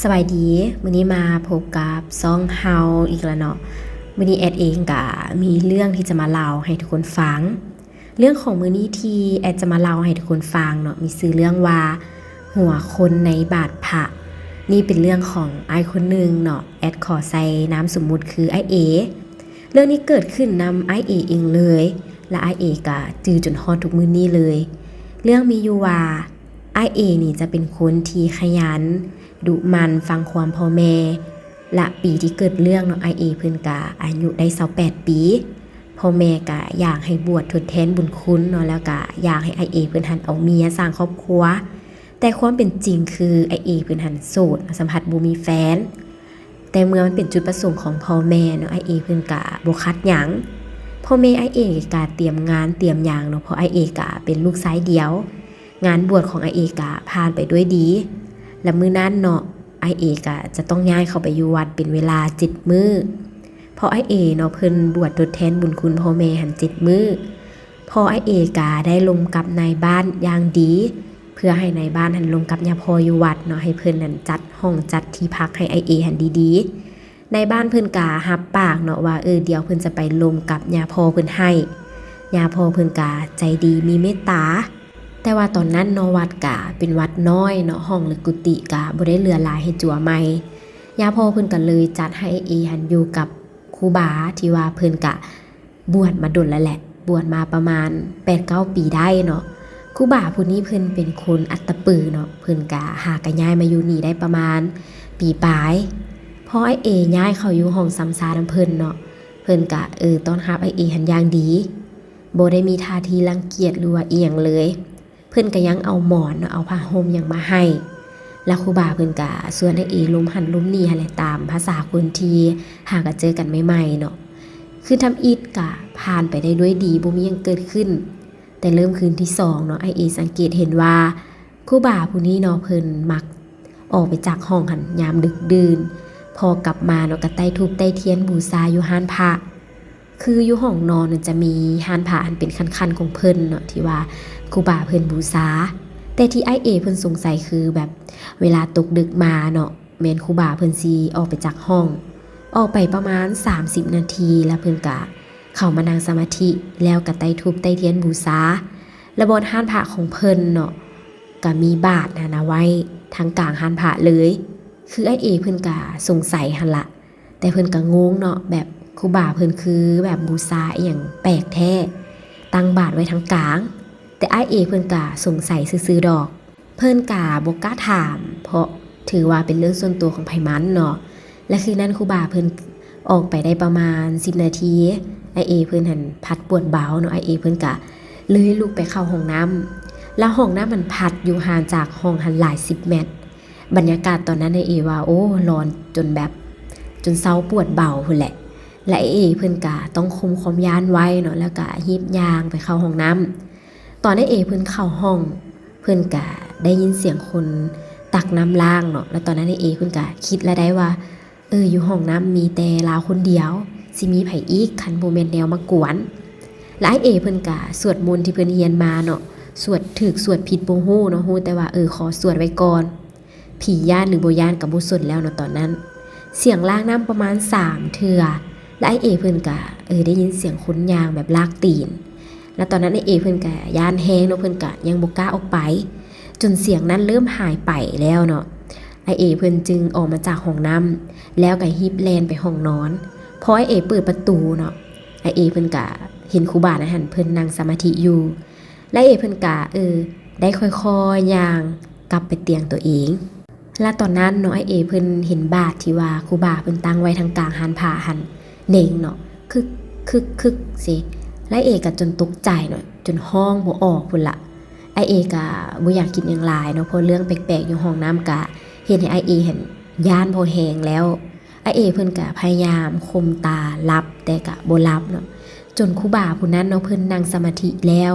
ສະບາຍດີ, ມື້ນີ້ມາພົບກັບຊ່ອງເຮົາອີກແລ້ວເນາະ. ມື້ນີ້ແອດເອງກະມີເລື່ອງທີ່ຈະມາເລົ່າໃຫ້ທຸກຄົນຟັງ. ເລື່ອງຂອງມື້ນີ້ທີ່ແອດຈະມາເລົ່າໃຫ້ທຸກຄົນຟັງເນາະ ມີຊື່ເລື່ອງວ່າ ຫົວຄົນໃນບາດພະ. ນີ້ເປັນເລື່ອງຂອງອ້າຍຄົນໜຶ່ງເນາະ, ແອດຂໍໃສ່ນາມສົມມຸດຄືອ້າຍເອ. ເລື່ອງນີ້ເກີດຂຶ້ນນຳອ້າຍເອເອງເລີຍ ແລະ ອ້າຍເອກະຈື່ຈົນຮອດທຸກມື້ນີ້ເລີຍ. ເລື່ອງມີຢູ່ວ່າ ອ້າຍເອນີ້ຈະເປັນຄົນທີ່ຂະຫຍັນ, ດຸໝັ່ນ, ຟັງຄວາມພໍ່ແມ່ ແລະ ປີທີ່ເກີດເລື່ອງເນາະ, ອ້າຍເອເພິ່ນກະອາຍຸໄດ້ຊາວແປດປີ. ພໍ່ແມ່ກະຢາກໃຫ້ບວດທົດແທນບຸນຄຸນເນາະ, ແລ້ວກະຢາກໃຫ້ອ້າຍເອເພິ່ນຫັ້ນເອົາເມຍສ້າງຄອບຄົວ. ແຕ່ຄວາມເປັນຈິງຄືອ້າຍເອເພິ່ນຫັ້ນໂສດ, ສຳຜັດບໍ່ມີແຟນ. ແຕ່ເມື່ອມັນເປັນຈຸດປະສົງຂອງພໍ່ແມ່ເນາະ, ອ້າຍເອເພິ່ນກະບໍ່ຂັດຫຍັງ. ພໍ່ແມ່ອ້າຍເອກະຕຽມງານຕຽມຫຍັງເນາະ, ເພາະອ້າຍເອກະເປັນລູກຊາຍດຽວ. ງານບວດຂອງອ້າຍເອກະຜ່ານໄປດ້ວຍດີ ແລະ ມື້ນັ້ນເນາະ ອ້າຍເອກະຈະຕ້ອງຍ້າຍເຂົ້າໄປຢູ່ວັດເປັນເວລາເຈັດມື້ ເພາະອ້າຍເອເນາະ ເພິ່ນບວດທົດແທນບຸນຄຸນພໍ່ແມ່ຫັ້ນເຈັດມື້. ພໍ່ອ້າຍເອກະໄດ້ລົມກັບນາຍບ້ານຢ່າງດີ ເພື່ອໃຫ້ນາຍບ້ານຫັ້ນລົມກັບຍ່າພໍ່ຢູ່ວັດເນາະ, ໃຫ້ເພິ່ນນັ້ນຈັດຫ້ອງຈັດທີ່ພັກໃຫ້ອ້າຍເອຫັ້ນດີໆ. ນາຍບ້ານເພິ່ນກະຮັບປາກເນາະວ່າ ເອີ ດຽວເພິ່ນຈະໄປລົມກັບຍ່າພໍ່ເພິ່ນໃຫ້. ຍ່າພໍ່ເພິ່ນກະໃຈດີມີເມດຕາ. ແຕ່ວ່າຕອນນັ້ນເນາະ ວັດກະເປັນວັດນ້ອຍເນາະ, ຫ້ອງ ຫຼື ກຸຕິກະບໍ່ໄດ້ເຫຼືອຫຼາຍໃຫ້ຈົວໃໝ່. ຍ່າພໍ່ເພິ່ນກະເລີຍຈັດໃຫ້ອ້າຍເອຫັ້ນຢູ່ກັບຄູບາ ທີ່ວ່າເພິ່ນກະບວດມາດົນແລ້ວແຫຼະ, ບວດມາປະມານແປດເກົ້າປີໄດ້ເນາະ. ຄູບາຜູ້ນີ້ເພິ່ນເປັນຄົນອັດຕະປືເນາະ, ເພິ່ນກະຫາກະຍ້າຍມາຢູ່ນີ້ໄດ້ປະມານປີປາຍ. ພໍອ້າຍເອຍ້າຍເຂົ້າຢູ່ຫ້ອງຊຳຊານຳເພິ່ນເນາະ, ເພິ່ນກະ ເອີ ຕ້ອນຮັບອ້າຍເອຫັ້ນຢ່າງດີ. ບໍ່ໄດ້ມີທ່າທີລັງກຽດ ຫຼືວ່າອີ່ຫຍັງເລີຍ. ເພິ່ນກະຍັງເອົາໝອນເນາະ, ເອົາຜ້າຫົ່ມຫຍັງມາໃຫ້. ແລ້ວຄູບາເພິ່ນກະຊວນອ້າຍເອລົມຫັ້ນລົມນີ້ຫັ້ນແຫຼະ, ຕາມພາສາຄົນທີ່ຫາກະເຈີກັນໃໝ່ໆເນາະ. ຄືນທຳອິດກະຜ່ານໄປໄດ້ດ້ວຍດີ, ບໍ່ມີຫຍັງເກີດຂຶ້ນ. ແຕ່ເລີ່ມຄືນທີສອງເນາະ, ອ້າຍເອສັງເກດເຫັນວ່າ ຄູບາຜູ້ນີ້ເນາະ ເພິ່ນມັກອອກໄປຈາກຫ້ອງຫັ້ນຍາມດຶກດື່ນ, ພໍກັບມາເນາະ ກະໄຕ້ທູບໄຕ້ທຽນບູຊາຢູ່ຮ້ານພະ. ຄືຢູ່ຫ້ອງນອນນັ້ນຈະມີຮ້ານພະອັນເປັນຂັ້ນໆຂອງເພິ່ນເນາະ ທີ່ວ່າຄູບາເພິ່ນບູຊາ. ແຕ່ທີ່ອ້າຍເອເພິ່ນສົງໄສຄື ແບບເວລາຕົກດຶກມາເນາະ ແມ່ນຄູບາເພິ່ນຊິອອກໄປຈາກຫ້ອງ, ອອກໄປປະມານສາມສິບນາທີ ແລ້ວເພິ່ນກະເຂົ້າມານັ່ງສະມາທິ ແລ້ວກະໄຕ້ທູບໄຕ້ທຽນບູຊາ. ແລະ ບ່ອນຮ້ານພະຂອງເພິ່ນເນາະ ກະມີບາດຫັ້ນນະໄວ້ທາງກາງຮ້ານພະເລີຍ. ຄືອ້າຍເອເພິ່ນກະສົງໄສຫັ້ນລະ, ແຕ່ເພິ່ນກະງົງເນາະ ແບບຄູບາເພິ່ນຄືແບບບູຊາອີ່ຫຍັງແປກແທ້, ຕັ້ງບາດໄວ້ທາງກາງ. ແຕ່ອ້າຍເອເພິ່ນກະສົງໄສຊື່ໆດອກ, ເພິ່ນກະບໍ່ກ້າຖາມ ເພາະຖືວ່າເປັນເລື່ອງສ່ວນຕົວຂອງໃຜມັນເນາະ. ແລະ ຄືນນັ້ນຄູບາເພິ່ນອອກໄປໄດ້ປະມານສິບນາທີ, ອ້າຍເອເພິ່ນຫັ້ນພັດປວດເບົາເນາະ, ອ້າຍເອເພິ່ນກະເລີຍລຸກໄປເຂົ້າຫ້ອງນ້ຳ. ແລ້ວຫ້ອງນ້ຳມັນພັດຢູ່ຫ່າງຈາກຫ້ອງຫັ້ນຫຼາຍສິບແມັດ. ບັນຍາກາດຕອນນັ້ນອ້າຍເອວ່າ ໂອ້ ຮ້ອນຈົນແບບ ຈົນເຊົາປວດເບົາພຸ້ນແຫຼະ. ແລະ ອ້າຍເອເພິ່ນກະຕ້ອງຄຸມຄວາມຢ້ານໄວ້ເນາະ, ແລ້ວກະຮີບຍ່າງໄປເຂົ້າຫ້ອງນ້ຳ. ຕອນອ້າຍເອເພິ່ນເຂົ້າຫ້ອງ, ເພິ່ນກະໄດ້ຍິນສຽງຄົນຕັກນ້ຳລ້າງເນາະ. ແລ້ວຕອນນັ້ນອ້າຍເອເພິ່ນກະຄິດລະໄດ້ວ່າ ເອີ ຢູ່ຫ້ອງນ້ຳມີແຕ່ລາວຄົນດຽວ, ຊິມີໃຜອີກ ຄັນບໍ່ແມ່ນແນວມາກວນ. ແລະ ອ້າຍເອເພິ່ນກະສວດມົນທີ່ເພິ່ນຮຽນມາເນາະ, ສວດຖືກສວດຜິດບໍ່ຮູ້ເນາະ, ຮູ້ແຕ່ວ່າ ເອີ ຂໍສວດໄວ້ກ່ອນ. ຜີຢ້ານຫຼືບໍ່ຢ້ານກະບໍ່ສົນແລ້ວເນາະຕອນນັ້ນ. ສຽງລ້າງນ້ຳປະມານສາມເທື່ອ, ແລະ ອ້າຍເອເພິ່ນກະ ເອີ ໄດ້ຍິນສຽງຄົນຍ່າງແບບລາກຕີນ. ແລະ ຕອນນັ້ນອ້າຍເອເພິ່ນກະຢ້ານແຮງເນາະ, ເພິ່ນກະຍັງບໍ່ກ້າອອກໄປ, ຈົນສຽງນັ້ນເລີ່ມຫາຍໄປແລ້ວເນາະ. ອ້າຍເອເພິ່ນຈຶ່ງອອກມາຈາກຫ້ອງນ້ຳ ແລ້ວກະຮີບແລ່ນໄປຫ້ອງນອນ. ພໍອ້າຍເອເປີດປະຕູເນາະ, ອ້າຍເອເພິ່ນກະເຫັນຄູບາໃນຫັ້ນເພິ່ນນັ່ງສະມາທິຢູ່. ແລະ ອ້າຍເອເພິ່ນກະ ເອີ ໄດ້ຄ່ອຍໆຍ່າງກັບໄປຕຽງໂຕເອງ. ແລະ ຕອນນັ້ນເນາະ ອ້າຍເອເພິ່ນເຫັນບາດທີ່ວ່າຄູບາເພິ່ນຕັ້ງໄວ້ທາງກາງຮ້ານພະຫັ້ນເໜັງເນາະ ຄຶກ ຄຶກ ຄຶກ ຊີ້. ແລະ ອ້າຍເອກະຈົນຕົກໃຈເນາະ ຈົນຮ້ອງບໍ່ອອກພຸ້ນລະ. ອ້າຍເອກະບໍ່ຢາກຄິດຫຍັງຫຼາຍເນາະ ເພາະເລື່ອງແປກໆຢູ່ຫ້ອງນ້ຳກະເຮັດໃຫ້ອ້າຍເອຫັ້ນຢ້ານພໍແຮງແລ້ວ. ອ້າຍເອເພິ່ນກະພະຍາຍາມຂົ່ມຕາຫຼັບ ແຕ່ກະບໍ່ຫຼັບເນາະ. ຈົນຄູບາຜູ້ນັ້ນເນາະ ເພິ່ນນັ່ງສະມາທິແລ້ວ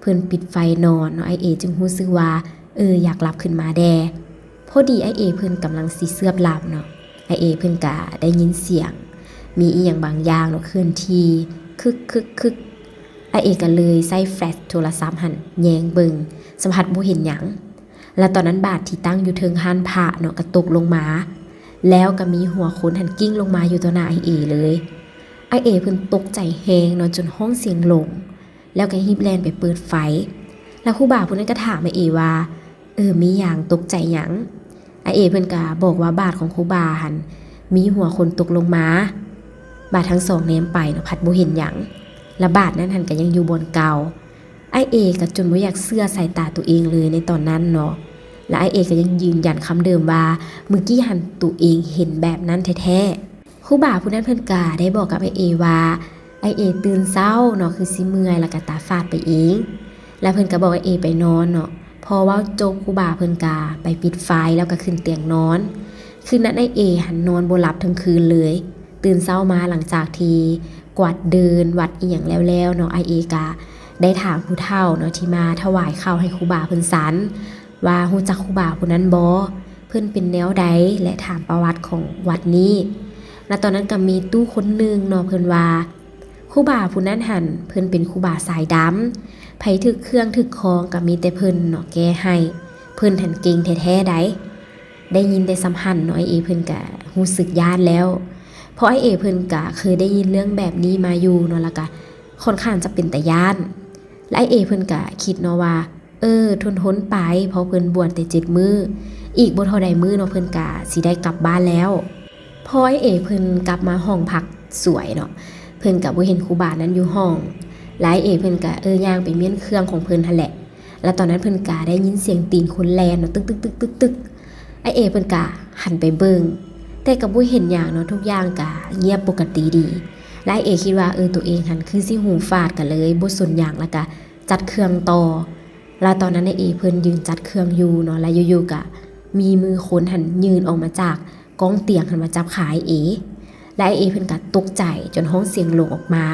ເພິ່ນປິດໄຟນອນເນາະ ອ້າຍເອຈຶ່ງຮູ້ສຶກວ່າ ເອີ ຢາກຫຼັບຂຶ້ນມາແດ່. ພໍດີອ້າຍເອເພິ່ນກຳລັງຊິເຊືອບຫຼັບເນາະ ອ້າຍເອເພິ່ນກະໄດ້ຍິນສຽງມີອີ່ຫຍັງບາງຢ່າງເນາະເຄື່ອນທີ່ ຄຶກ ຄຶກ ຄຶກ. ອ້າຍເອກະເລີຍໃຊ້ແຟລດໂທລະສັບຫັ້ນແຍງເບິ່ງ ສຳຜັດບໍ່ເຫັນຫຍັງ. ລະຕອນນັ້ນບາດທີ່ຕັ້ງຢູ່ເທິງຮ້ານພະເນາະ ກໍຕົກລົງມາ ແລ້ວກໍມີຫົວຄົນຫັ້ນກິ້ງລົງມາຢູ່ຕໍ່ໜ້າອ້າຍເອເລີຍ. ອ້າຍເອເພິ່ນຕົກໃຈແຮງເນາະ ຈົນຮ້ອງສຽງລົງ ແລ້ວກໍຮີບແລ່ນໄປເປີດໄຟ. ແລ້ວຄູບາຜູ້ນັ້ນກໍຖາມອ້າຍເອວ່າ ເອີ ມີຫຍັງ? ຕົກໃຈຫຍັງ? ອ້າຍເອເພິ່ນກໍບອກວ່າບາດຂອງຄູບາຫັ້ນ ມີຫົວຄົນຕົກລົງມາ. ບາດທັງສອງແນມໄປເນາະ ພັດບໍ່ເຫັນຫຍັງ ລະບາດນັ້ນຫັ້ນກໍຍັງຢູ່ບ່ອນເກົ່າ. ອ້າຍເອກໍຈົນບໍ່ຢາກເຊື່ອສາຍຕາຕົວເອງເລີຍໃນຕອນນັ້ນເນາະ ລະອ້າຍເອກໍຍັງຢືນຢັນຄຳເດີມວ່າ ມື້ກີ້ຫັ້ນຕົວເອງເຫັນແບບນັ້ນແທ້ໆ. ຄູບາຜູ້ນັ້ນເພິ່ນກະໄດ້ບອກກັບອ້າຍເອວ່າ ອ້າຍເອຕື່ນເຊົ້າເນາະ ຄືຊິເມື່ອຍ ລະກະຕາຝາດໄປເອງ. ລະເພິ່ນກະບອກອ້າຍເອໄປນອນເນາະ. ພໍເວົ້າຈົບ ຄູບາເພິ່ນກະໄປປິດໄຟ ແລ້ວກະຂຶ້ນຕຽງນອນ. ຄືນນັ້ນອ້າຍເອຫັ້ນນອນບໍ່ຫຼັບທັງຄືນເລີຍ. ຕື່ນເຊົ້າມາ ຫຼັງຈາກທີ່ກວາດເດີ່ນວັດອີ່ຫຍັງແລ້ວໆເນາະ ອ້າຍເອກະໄດ້ຖາມຜູ້ເຖົ້າເນາະ ທີ່ມາຖວາຍເຂົ້າໃຫ້ຄູບາເພິ່ນສັນ ວ່າຮູ້ຈັກຄູບາຜູ້ນັ້ນບໍ່? ເພິ່ນເປັນແນວໃດ? ແລະ ຖາມປະຫວັດຂອງວັດນີ້. ລະຕອນນັ້ນກໍມີຕູ້ຄົນໜຶ່ງເນາະ ເພິ່ນວ່າ ຄູບາຜູ້ນັ້ນຫັ້ນ ເພິ່ນເປັນຄູບາສາຍດຳ, ໃຜຖືກເຄື່ອງຖືກຄອງກໍມີແຕ່ເພິ່ນເນາະແກ້ໃຫ້, ເພິ່ນຫັ້ນເກັ່ງແທ້ໆໃດ໋. ໄດ້ຍິນແຕ່ສ່ຳຫັ້ນເນາະ ອ້າຍເອເພິ່ນກະຮູ້ສຶກຢ້ານແລ້ວ ເພາະອ້າຍເອເພິ່ນກະເຄີຍໄດ້ຍິນເລື່ອງແບບນີ້ມາຢູ່ເນາະ ລະກະຄ່ອນຂ້າງຈະເປັນຕາຢ້ານ. ລະອ້າຍເອເພິ່ນກະຄິດເນາະວ່າ ເອີ ທົນໆໄປ ເພາະເພິ່ນບວດແຕ່ເຈັດມື້ ອີກບໍ່ເທົ່າໃດມື້ເນາະ ເພິ່ນກະຊິໄດ້ກັບບ້ານແລ້ວ. ພໍອ້າຍເອເພິ່ນກັບມາຫ້ອງພັກສວຍເນາະ ເພິ່ນກະບໍ່ເຫັນຄູບານັ້ນຢູ່ຫ້ອງ ລະອ້າຍເອເພິ່ນກະ ເອີ ຍ່າງໄປມ້ຽນເຄື່ອງຂອງເພິ່ນຫັ້ນແຫຼະ. ລະຕອນນັ້ນເພິ່ນກະໄດ້ຍິນສຽງຕີນຄົນແລ່ນເນາະ ຕຶກໆໆໆໆ. ອ້າຍເອເພິ່ນກະຫັນໄປເບິ່ງ ແຕ່ກະບໍ່ເຫັນຫຍັງເນາະ ທຸກຢ່າງກະງຽບປົກກະຕິດີ. ລະອ້າຍເອຄິດວ່າ ເອີ ໂຕເອງຫັ້ນຄືຊິຫູຝາດ ກະເລີຍບໍ່ສົນຫຍັງ ລະກະຈັດເຄື່ອງຕໍ່. ລະຕອນນັ້ນອ້າຍເອເພິ່ນຢືນຈັດເຄື່ອງຢູ່ເນາະ ລະຢູ່ໆກະມີມືຄົນຫັ້ນຍື່ນອອກມາຈາກກ້ອງຕຽງຫັ້ນມາຈັບຂາອ້າຍເອ ລະອ້າຍເອເພິ່ນກະຕົກໃຈຈົນຮ້ອງສຽງລົງອອກມາ.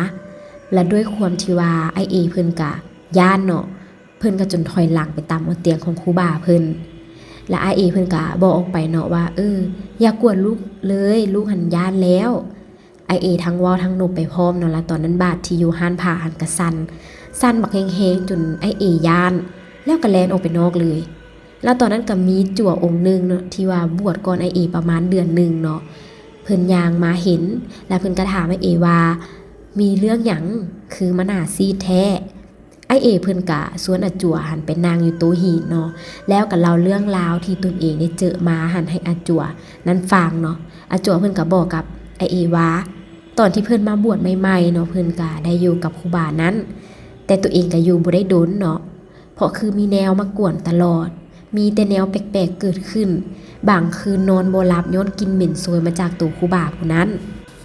ລະດ້ວຍຄວາມທີ່ວ່າອ້າຍເອເພິ່ນກະຢ້ານເນາະ ເພິ່ນກະຈົນຖອຍຫຼັງໄປຕາມເອົາຕຽງຂອງຄູບາເພິ່ນ. ລະອ້າຍເອເພິ່ນກະບອກອອກໄປເນາະວ່າ ເອີ ຢ່າກວດລູກເລີຍ ລູກຫັ້ນຢ້ານແລ້ວ. ອ້າຍເອທັງເວົ້າທັງນົບໄປພ້ອມເນາະ ລະຕອນນັ້ນບາດທີ່ຢູ່ຮ້ານພະຫັ້ນກະສັ່ນ ສັ່ນບັກແຮງໆ ຈົນອ້າຍເອຢ້ານ ແລ້ວກະແລ່ນອອກໄປນອກເລີຍ. ລະຕອນນັ້ນກະມີຈົວອົງໜຶ່ງເນາະ ທີ່ວ່າບວດກ່ອນອ້າຍເອປະມານເດືອນໜຶ່ງເນາະ ເພິ່ນຍ່າງມາເຫັນ ລະເພິ່ນກະຖາມອ້າຍເອວ່າ ມີເລື່ອງຫຍັງຄືມາໜ້າຊີດແທ້? ອ້າຍເອເພິ່ນກະຊວນອາຈົວຫັ້ນໄປນັ່ງຢູ່ໂຕະຫີນເນາະ ແລ້ວກະເລົ່າເລື່ອງລາວທີ່ຕົນເອງໄດ້ເຈິມາຫັ້ນໃຫ້ອາຈົວນັ້ນຟັງເນາະ. ອາຈົວເພິ່ນກະບອກກັບອ້າຍເອວ່າ ຕອນທີ່ເພິ່ນມາບວດໃໝ່ໆເນາະ ເພິ່ນກະໄດ້ຢູ່ກັບຄູບານັ້ນ ແຕ່ໂຕເອງກະຢູ່ບໍ່ໄດ້ດົນເນາະ ເພາະຄືມີແນວມາກວນຕະຫຼອດ ມີແຕ່ແນວແປກໆເກີດຂຶ້ນ ບາງຄືນນອນບໍ່ຫຼັບຍ້ອນກິ່ນເໝັນໂຊຍມາຈາກໂຕຄູບາຜູ້ນັ້ນ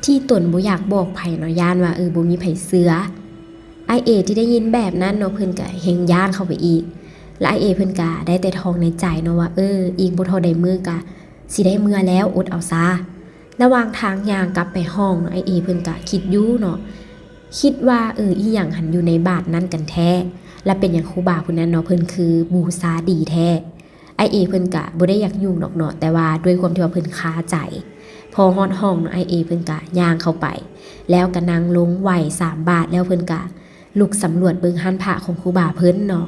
ທີ່ຕົນບໍ່ຢາກບອກໃຜເນາະ ຢ້ານວ່າ ເອີ ບໍ່ມີໃຜເຊື່ອ. ອ້າຍເອທີ່ໄດ້ຍິນແບບນັ້ນເນາະ ເພິ່ນກະແຮ່ງຢ້ານເຂົ້າໄປອີກ ລະອ້າຍເອເພິ່ນກະໄດ້ແຕ່ທ່ອງໃນໃຈເນາະວ່າ ເອີ ອີກບໍ່ເທົ່າໃດມື້ກະຊິໄດ້ເມືອແລ້ວ ອົດເອົາຊາ. ລະຫວ່າງທາງຍ່າງກັບໄປຫ້ອງເນາະ ອ້າຍເອເພິ່ນກະຄິດຢູ່ເນາະ ຄິດວ່າ ເອີ ອີ່ຫຍັງຫັ້ນຢູ່ໃນບາດນັ້ນກັນແທ້ ລະເປັນຫຍັງຄູບາຜູ້ນັ້ນເນາະ ເພິ່ນຄືບູຊາດີແທ້. ອ້າຍເອເພິ່ນກະບໍ່ໄດ້ຢາກຫຍຸ້ງດອກເນາະ ແຕ່ວ່າດ້ວຍຄວາມທີ່ວ່າເພິ່ນຄາໃຈ. ພໍຮອດຫ້ອງເນາະ ອ້າຍເອເພິ່ນກະຍ່າງເຂົ້າໄປ ແລ້ວກະນັ່ງລົງໄຫວ້ສາມບາດ ແລ້ວເພິ່ນກະລຸກສຳຫຼວດເບິ່ງຮ້ານພະຂອງຄູບາເພິ່ນເນາະ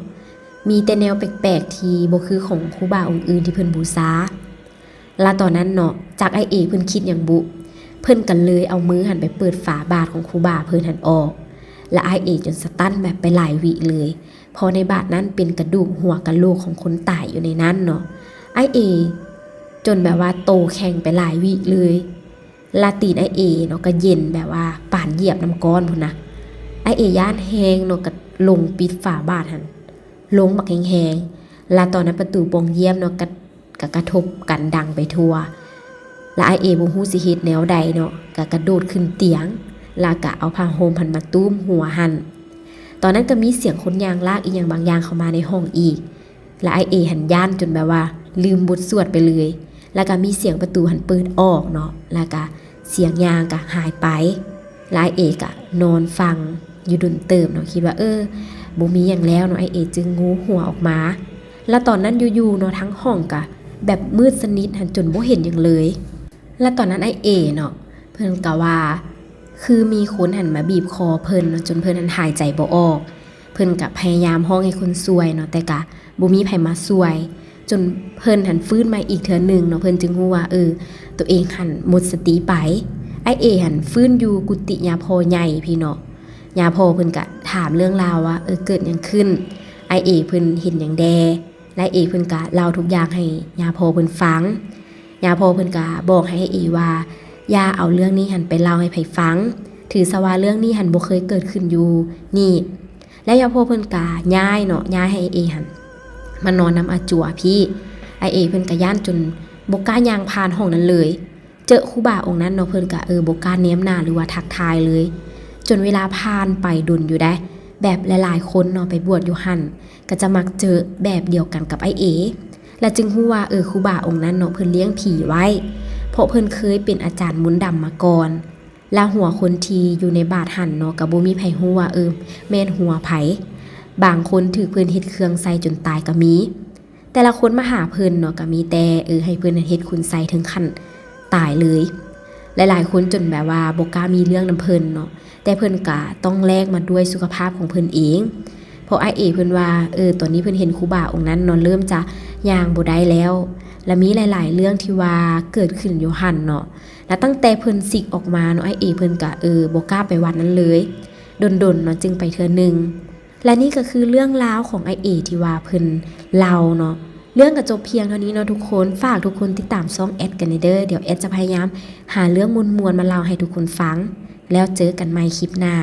ມີແຕ່ແນວແປກໆທີ່ບໍ່ຄືຂອງຄູບາອົງອື່ນທີ່ເພິ່ນບູຊາ. ລະຕອນນັ້ນເນາະ ຈັກອ້າຍເອເພິ່ນຄິດຫຍັງບຸ ເພິ່ນກະເລີຍເອົາມືຫັ້ນໄປເປີດຝາບາດຂອງຄູບາເພິ່ນຫັ້ນອອກ ລະອ້າຍເອຈົນສະຕັນແບບໄປຫຼາຍວິເລີຍ ເພາະໃນບາດນັ້ນເປັນກະດູກຫົວກະໂຫຼກຂອງຄົນຕາຍຢູ່ໃນນັ້ນເນາະ. ອ້າຍເອຈົນແບບວ່າໂຕແຂງໄປຫຼາຍວິເລີຍ ລະຕີນອ້າຍເອເນາະກະເຢັນແບບວ່າປານຢຽບນ້ຳກ້ອນພຸ້ນນະ. ອ້າຍເອຢ້ານແຮງເນາະ ກະລົງປິດຝາບາດຫັ້ນລົງບັກແຮງໆ ລະຕອນນັ້ນປະຕູປ່ອງຢ້ຽມເນາະ ກະ ກະກະທົບກັນດັງໄປທົ່ວ ລະອ້າຍເອບໍ່ຮູ້ຊິເຮັດແນວໃດເນາະ ກະກະໂດດຂຶ້ນຕຽງ ລະກະເອົາຜ້າຫົ່ມຫັ້ນມາຕຸ້ມຫົວຫັ້ນ. ຕອນນັ້ນກະມີສຽງຄົນຍ່າງລາກອີ່ຫຍັງບາງຢ່າງເຂົ້າມາໃນຫ້ອງອີກ ລະອ້າຍເອຫັ້ນຢ້ານຈົນແບບວ່າລືມບົດສວດໄປເລີຍ ລະກະມີສຽງປະຕູຫັ້ນເປີດອອກເນາະ ລະກະສຽງຍ່າງກະຫາຍໄປ. ລະອ້າຍເອກະນອນຟັງຢູ່ດົນເຕີບເນາະ ຄິດວ່າ ເອີ ບໍ່ມີຫຍັງແລ້ວເນາະ ອ້າຍເອຈຶ່ງໂງຫົວອອກມາ. ລະຕອນນັ້ນຢູ່ໆເນາະ ທັງຫ້ອງກະແບບມືດສະໜິດຫັ້ນ ຈົນບໍ່ເຫັນຫຍັງເລີຍ. ລະຕອນນັ້ນອ້າຍເອເນາະ ເພິ່ນກະວ່າ ຄືມີຄົນຫັ້ນມາບີບຄໍເພິ່ນເນາະ ຈົນເພິ່ນຫັ້ນຫາຍໃຈບໍ່ອອກ. ເພິ່ນກະພະຍາຍາມຮ້ອງໃຫ້ຄົນຊ່ວຍເນາະ ແຕ່ກະບໍ່ມີໃຜມາຊ່ວຍ. ຈົນເພິ່ນຫັ້ນຟື້ນມາອີກເທື່ອໜຶ່ງເນາະ ເພິ່ນຈຶ່ງຮູ້ວ່າ ເອີ ໂຕເອງຫັ້ນໝົດສະຕິໄປ. ອ້າຍເອຫັ້ນຟື້ນຢູ່ກຸຕິຍ່າພໍ່ໃຫຍ່ພີ້ເນາະ. ຍ່າພໍ່ເພິ່ນກະຖາມເລື່ອງລາວວ່າ ເອີ ເກີດຫຍັງຂຶ້ນ? ອ້າຍເອເພິ່ນເຫັນຫຍັງແດ່? ແລະ ເອເພິ່ນກະເລົ່າທຸກຢ່າງໃຫ້ຍ່າພໍ່ເພິ່ນຟັງ. ຍ່າພໍ່ເພິ່ນກະບອກໃຫ້ອ້າຍເອວ່າ ຢ່າເອົາເລື່ອງນີ້ຫັ້ນໄປເລົ່າໃຫ້ໃຜຟັງ, ຖືຊະວ່າເລື່ອງນີ້ຫັ້ນບໍ່ເຄີຍເກີດຂຶ້ນຢູ່ນີ້. ແລະ ຍ່າພໍ່ເພິ່ນກະຍ້າຍເນາະ ຍ້າຍໃຫ້ອ້າຍເອຫັ້ນມານອນນຳອາຈົວພີ້. ອ້າຍເອເພິ່ນກະຢ້ານຈົນບໍ່ກ້າຍ່າງຜ່ານຫ້ອງນັ້ນເລີຍ. ເຈີຄູບາອົງນັ້ນເນາະ ເພິ່ນກະ ເອີ ບໍ່ກ້າແນມໜ້າ ຫຼືວ່າທັກທາຍເລີຍ. ຈົນເວລາຜ່ານໄປດົນຢູ່ໃດ໋ ແບບຫຼາຍໆຄົນເນາະໄປບວດຢູ່ຫັ້ນ ກະຈະມັກເຈີແບບດຽວກັນກັບອ້າຍເອ ແລະ ຈຶ່ງຮູ້ວ່າ ເອີ ຄູບາອົງນັ້ນເນາະ ເພິ່ນລ້ຽງຜີໄວ້ ເພາະເພິ່ນເຄີຍເປັນອາຈານມົນດຳມາກ່ອນ. ລະຫົວຄົນທີ່ຢູ່ໃນບາດຫັ້ນເນາະ ກະບໍ່ມີໃຜຮູ້ວ່າ ເອີ ແມ່ນຫົວໃຜ. ບາງຄົນຖືກເພິ່ນເຮັດເຄື່ອງໃສ່ຈົນຕາຍກະມີ. ແຕ່ລະຄົນມາຫາເພິ່ນເນາະ ກະມີແຕ່ ເອີ ໃຫ້ເພິ່ນເຮັດຄຸນໃສ່ເຖິງຂັ້ນຕາຍເລີຍ. ຫຼາຍໆຄົນຈົນແບບວ່າບໍ່ກ້າມີເລື່ອງນຳເພິ່ນເນາະ ແຕ່ເພິ່ນກະຕ້ອງແລກມາດ້ວຍສຸຂະພາບຂອງເພິ່ນເອງ. ເພາະອ້າຍເອເພິ່ນວ່າ ເອີ ຕອນນີ້ເພິ່ນເຫັນຄູບາອົງນັ້ນເນາະ ເລີ່ມຈະຍ່າງບໍ່ໄດ້ແລ້ວ ລະມີຫຼາຍໆເລື່ອງທີ່ວ່າເກີດຂຶ້ນຢູ່ຫັ້ນເນາະ. ລະຕັ້ງແຕ່ເພິ່ນສິກອອກມາເນາະ ອ້າຍເອເພິ່ນກະ ເອີ ບໍ່ກ້າໄປວັດນັ້ນເລີຍ ດົນໆເນາະຈຶ່ງໄປເທື່ອໜຶ່ງ. ແລະ ນີ້ກໍຄືເລື່ອງລາວຂອງອ້າຍເອທີ່ວ່າເພິ່ນເລົ່າເນາະ. ເລື່ອງກໍຈົບພຽງເທົ່ານີ້ເນາະທຸກຄົນ. ຝາກທຸກຄົນຕິດຕາມຊ່ອງແອັດກັນແດ່ເດີ. ດຽວແອັດຈະພະຍາຍາມຫາເລື່ອງມ່ວນໆມາເລົ່າໃຫ້ທຸກຄົນຟັງ. ແລ້ວເຈີກັນໃໝ່ຄລິບໜ້າ.